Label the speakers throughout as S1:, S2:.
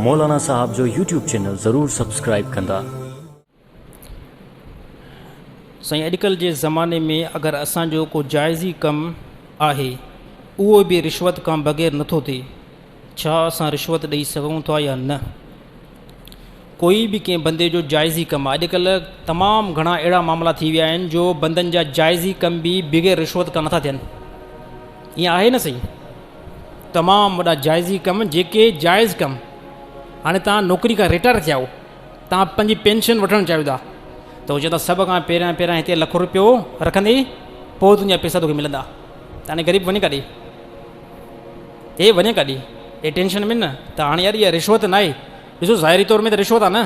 S1: مولانا صاحب جو YouTube channel ضرور سبسڪرائيب ڪندا.
S2: سائين اڄڪلھ جي زماني ۾ اگر اسان جو ڪو جائزي ڪم آهي اهو به رشوت کان بغير نٿو ٿئي ڇا اسان رشوت ڏئي سگهون ٿا يا نه؟ ڪوئي به ڪنهن بندي جو جائزي ڪم آهي اڄڪلھ تمام گهڻا اهڙا معاملا ٿي ويا آهن جو بندن جا جائزي ڪم به بغير رشوت کان نٿا ٿين ائين آهي نه سائين؟ تمام وڏا جائزي ڪم جيڪي جائز ڪم هاڻي توهان نوڪري کان رٽائر ٿيا آهيو توهان پنهنجي پينشن وٺڻ چاهيو ٿا ته هو چوندا سڀ کان پهريان پهريان هتي لک روپيو رکندي پوء تنهنجا پيسا توکي ملندا ته هاڻي غريب وڃي ڪاڏي هي وڃي ڪاڏي هي ٽينشن ۾ نه ته هاڻي يار اها رشوت نه آهي ڏسو ظاهري طور ۾ ته رشوت آهي نه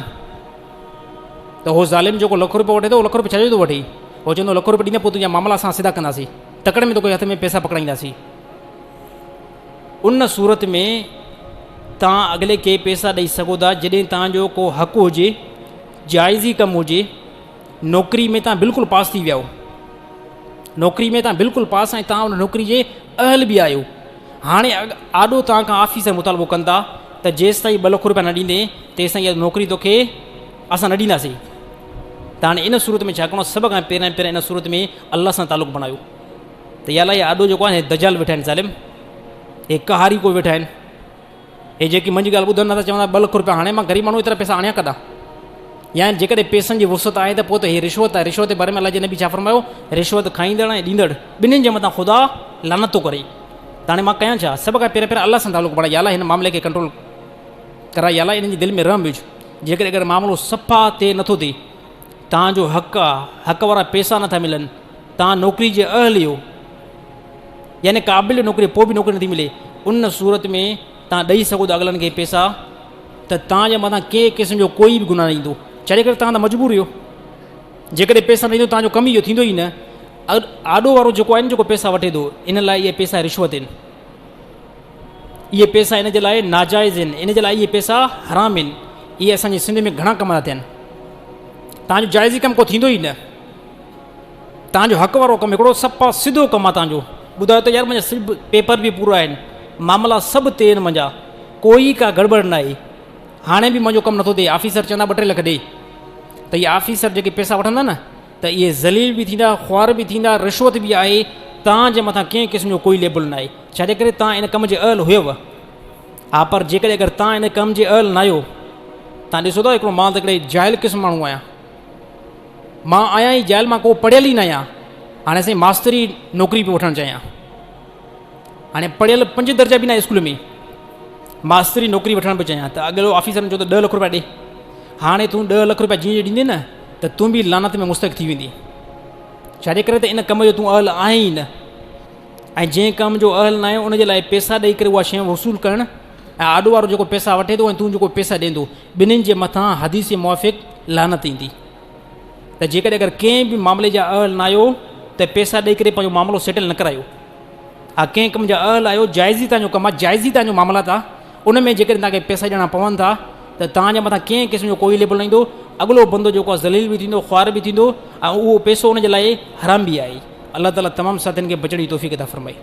S2: ته هو ظالم جيڪو لک روپيو وٺي ٿو لک روپيو ڇا جو ٿو وٺي هو چوندو لک روپيو ڏيندي پوء تنهنجا معاملا اسان سڌا ڪنداسين تڪڙ ۾ توکي هٿ ۾ پيسا پڪڙائينداسين ان صورت ۾ توهان اڳلي کي پيسا ڏئي سگهو ٿا جڏهن توهان جو ڪو حق هجي، جائز ئي ڪم هجي، نوڪري ۾ توهان بلڪل پاس ٿي ويا آهيو، نوڪري ۾ توهان بلڪل پاس ۽ توهان ان نوڪري جي اهل به آهيو، هاڻي آڏو توهان کان آفيسر مطالبو ڪن ٿا ته جيستائين ٻه لک روپيا نه ڏيندين تيستائين اها نوڪري توکي اسان نه ڏينداسين ته هاڻي ان صورت ۾ ڇا ڪرڻو سڀ کان پهريان پهريان ان صورت ۾ الله سان تعلق بڻايو. ته يا الله هي آڏو جيڪو آهي دجال ويٺا آهن ظالم هي قهاري ڪو ويٺا آهن هي جيڪي منهنجي ڳالهه ٻڌن نٿا چوندا ٻه لک روپيا هاڻي مان غريب ماڻهو ايترا پئسا آڻيان ڪڏا يا جيڪڏهن پئسن جي وسعت آهي ته پوء ته هي رشوت آهي رشوت جي باري ۾ الله جي نبي ڇا فرمايو رشوت کائيندڙ ۽ ڏيندڙ ٻنهين جي مٿان خدا لعنت ٿو ڪري ته هاڻي مان ڪيان ڇا سڀ کان پهريان پهريان الله سان تعلق بڻائي يا الله هن معاملي کي ڪنٽرول ڪرائي يا الله انهن جي دل ۾ رحم وجهه جيڪڏهن اگر معاملو صفا تي نٿو ٿئي تان جو حق آ حق وارا پئسا نٿا ملن توهان نوڪري جي اهل هيو يعني قابل نوڪري پوء به نوڪري نٿي ملي ان صورت ۾ توهان ڏئي سگهو ٿا اڳلن کي پئسا ته توهان جي مٿان ڪنهن قسم جو ڪوئي به گناهه نه ايندو ڇاجي ڪري توهان ته مجبور هيو جيڪڏهن پئسا نه ڏيندو توهان جو ڪم اهو ٿيندو ئي نه آڏو وارو جيڪو آهي نه جيڪو پئسا وٺي ٿو ان لاء اهي پئسا رشوت آهن اهي پئسا ان جي لاء ناجائز آهن ان جي لاء اهي پئسا حرام آهن اهي اسانجي سنڌ ۾ گهڻا ڪم ٿا ٿين توهان جو جائزي ڪم ڪو ٿيندو ئي نه تان جو حق وارو ڪم هڪڙو صفا سڌو ڪم آ تان جو ٻڌايو ته يار منهنجا سڀ پيپر به پورا آهن معاملا سڀ تي آهن منهنجا ڪوئي ڪا گڙٻڙ نه آهي هاڻي به منهنجو ڪم نٿو ٿئي آفيسر چوندا ٻه ٽي لک ڏي ته اهي آفيسر جيڪي پئسا وٺندا نه ته اهي ذليل به ٿيندا خوار به ٿيندا رشوت به آهي تان جي مٿان ڪنهن قسم جو ڪوئي ليبل نه آهي ڇاجي ڪري تان ان ڪم جي اهل هيو ها پر جيڪڏهن اگر تان ان ڪم جي اهل نه آهيو تان ڏسو ٿا هڪڙو مان ته هڪڙي جاهل قسم ماڻهو آهيان مان آهيان ئي جاهل مان ڪو پڙهيل ئي نه آهيان هاڻي سائين ماستري نوڪري پيو وٺڻ چاهيان هاڻي پڙهيل پنج درجا به نه اسڪول ۾ ماستري نوڪري وٺڻ پيو چاهيان ته اڳلو آفيسر چيو ته ڏهه لک روپيا ڏي هاڻي تون ڏهه لک روپيا جيئن ڏيندي نه ته تون به لعنت ۾ مستحق ٿي ويندي ڇاجي ڪري ته ان ڪم جو تون اهل آهين ئي نه ۽ جنهن ڪم جو اهل نه آهي ان جي لاء پيسا ڏئي ڪري اها شيء وصول ڪرڻ ۽ آڏو وارو جيڪو پيسا وٺي ٿو ۽ تون جيڪو پيسا ڏين ٿو ٻنهين جي مٿان حديث موافق لعنت ايندي ته جيڪڏهن اگر ڪنهن به معاملي جا اهل نه آهيو ته پيسا ڏئي ڪري پنهنجو معاملو سيٽل نه ڪرايو ها ڪنهن ڪم جا اهل آهيو جائزي تان جو ڪم آهي جائزي تان جو معاملا ٿا ان ۾ جيڪڏهن تان کي پيسا ڏيڻا پون ٿا ته تان جي مٿان ڪنهن قسم جو ڪوئي ليبل نه ايندو اڳلو بندو جيڪو آهي ذليل به ٿيندو خوار به ٿيندو ۽ اهو پيسو ان جي لاء حرام به آهي الله تعالي تمام ساٿين کي بچڻ جي توفيق عطا فرمائي.